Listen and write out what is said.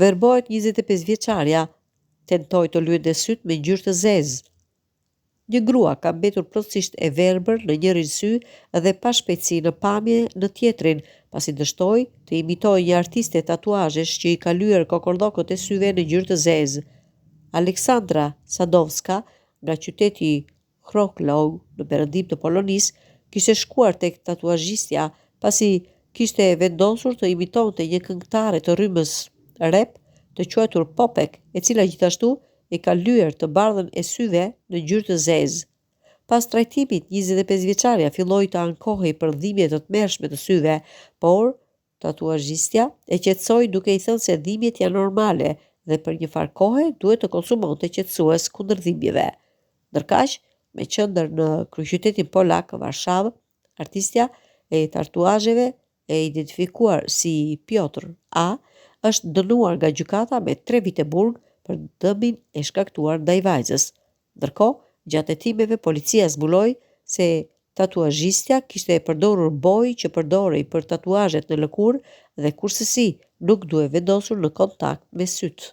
Verbohet 25 vjeçarja, tentoi të lyente sytë me ngjyrë të zezë. Një grua ka mbetur plotësisht e verbër në njërin sy dhe pa shpejtësi në pamje në tjetrin, pasi dështoi të imitojë një artiste tatuazhesh që i ka lyer kokërdhokët e syve në ngjyrë të zezë. Aleksandra Sadowska nga qyteti Wroclaw në perëndim të Polonisë, kishte shkuar tek tatuazhistja pasi kishte vendosur të imitonte një këngëtare të rrymës rap të quajtur Popek, e cila gjithashtu e ka lyer të bardhën e syve në ngjyrë të zezë. Pas trajtimit, 25 vjeçarja filloi të ankohej për dhimbje të tmerrshme të syve, por Tatuazhistja e qetësoi duke i thënë se dhimbjet janë normale dhe për një farë kohe duhet të konsumonte qetësues kundër dhimbjeve. Ndërkaq, me qendër në kryeqytetin polak, Varshavë, artistja e tatuazheve e identifikuar si Piotr A, është dënuar nga gjykata me tre vite burg për dëmin e shkaktuar ndaj vajzës. Ndërkohë, gjatë hetimeve policia zbuloi se tatuazhistja kishte përdorur bojë që përdorej për tatuazhet në lëkurë dhe kurrsesi nuk duhej vendosur në kontakt me sytë.